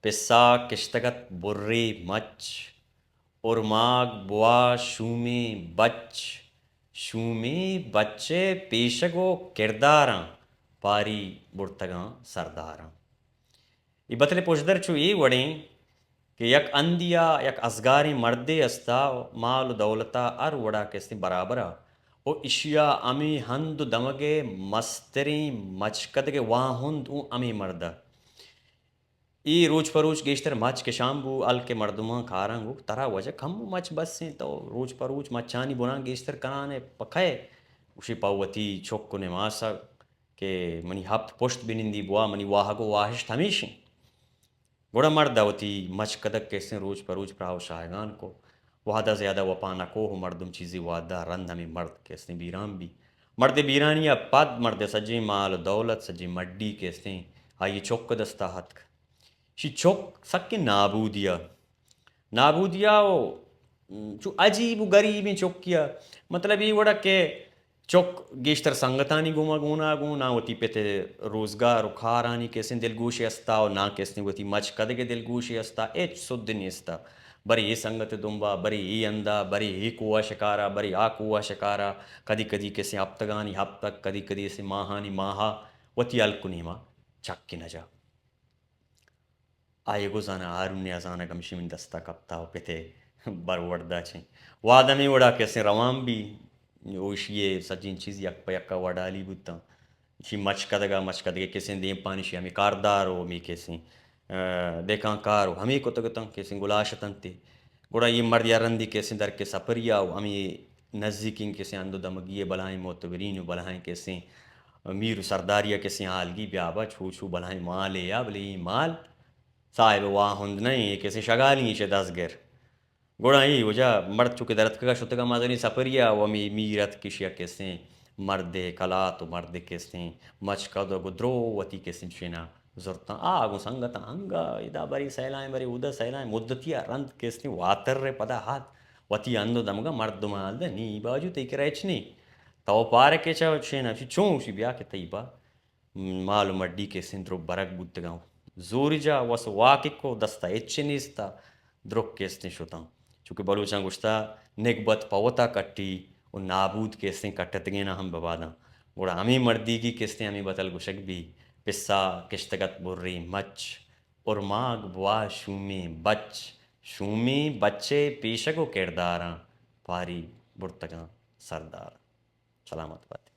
پسا کشتگ ات برے مچ، ارماگ بوا شومیں بچ، شومیں بچ ءِ پیشگ ءُ کرداراں، پاری برتگاں سرداراں۔ اے بتل ءِ پژدر چو اے وڑیں کہ یک ہندیا یک ازگاریں مردے استا، مال ءُ دولتا ہر وڑا کہ استیں برابرا، ءُ اشیا ہمے ہند ءُ دمگ ءِ مستریں مچکدگ ءِ واہند اوں ہمے مردا۔ اے روچ پہ روچ گیشتر مچ کشان بو، ہلک ءِ مردماں کاراں گو، ترا وجہ کم مچ بس انت، تو روچ پہ روچ مچانی بناں گیشتر کنان ئے، پہ کئے؟ گوشی، پہ وتی چک ءُ نماسگ کہ منی ہپت پشت بنندی بوا، منی واہگ ءُ واہشت ہمیش انت۔ گڑا مرد ءَ وتی مچکدگ کہ استیں روچ پہ روچ پراہ ءُ شاہگان کو۔ وہد ءَ زیادہ وپا نہ کو، مردم چیزے وہد ءَ رند ہمے مرد کہ استیں بیران بی۔ مرد ءِ بیرانی ءَ پد مرد ءِ سجیں مال ءُ دولت، سجیں مڈی کہ استیں آئی ءِ چک ءِ دستا اتک۔ شی چک سکیں نابودیا، نابودیا ءُ چو عجیب ءُ غریبیں چکیا، مطلب اے وڑا کہ چک گیشتر سنگتانی گوما گونا گوں، ناں وتی پت ءِ روزگار ءُ کارانی کہ استیں دلگوشے استا ءُ ناں کہ استیں وتی مچکدگ ءِ دلگوشے استا، ہچ سدھ نیستا۔ برے اے سنگت ءِ دمبا، برے اے ہندا، برے اے کوہ ءِ شکارا، برے آ کوہ ءِ شکارا، کدی کدی کہ استیں ہپتگانی ہپتگ، کدی کدی استیں ماہانی ماہا وتی ہلک ءُ نیما چک نہ جا۔ آئی ءَ گوں زاناں ہارون ءِ ہزانگ ہمیشی من دستا کپتا ءُ پت ءِ بروردا چیں۔ وہد ہمے وڑا کہ استیں روان بی، ءُ اشی ءِ سجیں چیز یک پہ یکا وڈالی بوتاں۔ اشی مچکدگا، مچکدگے کہ استیں دیمپانی اشی ہمے کاردار ءُ ہمے کہ استیں، آ، دہکان کار ءُ ہمے کتگ اتاں کہ استیں گلاش اتنت۔ گڑا اے مرد یا رندی کہ استیں در کہ سپریا ءُ ہمے نزیکیں کہ استیں ہند ءُ دمگی ءِ بلاہیں معتبرین ءُ بلاہیں کہ استیں میر ءُ سرداریا کہ استیں حالگی بیا با چو چو بلاہیں مالے یا، بلے اے مال صاحب واہند نہ ایں، اے کہ استیں شگالی ایں چہ دزگر۔ گڑا اے وجہ مرد چو کہ در اتکگا شتگا مزنیں سپریا ءُ ہمے میر اتک اشیا کہ استیں مردے کلات ءُ مردے کہ استیں مچکدگ ءُ درو وتی کہ استیں چینا زرتاں۔ آ گوں سنگتاں انگا ادا برے سیلائیں، برے اودا سیلائیں، مدتیا رند کہ استیں واتر ءِ پدا ہات وتی ہند ءُ دمگا مردماں حال دئے، نی باوجود تئی کرا ہچ نی۔ تو پارے کہ چہ چینا چی چون شی بیا کہ تئی با مال ءُ مڈی کہ استیں درو برگ بوتگاں۔ زوری جا وس واک کو دستا ہچ نیستا، درک کہ استیں شتاں۔ چونکہ بلوچاں گوشتا، نگبت پہ وتا کٹی ءُ نابود کہ استیں کٹتگیناں ہم بباداں۔ گڑا ہمے مردیگی کہ استیں ہمے بتل گوشگ بی، پسا کشتگ ات برے مچ، ارماگ بوا شومیں بچ، شومیں بچ ءِ پیشگ ءُ کرداراں، پاری برتگاں سردار۔ سلامت بات۔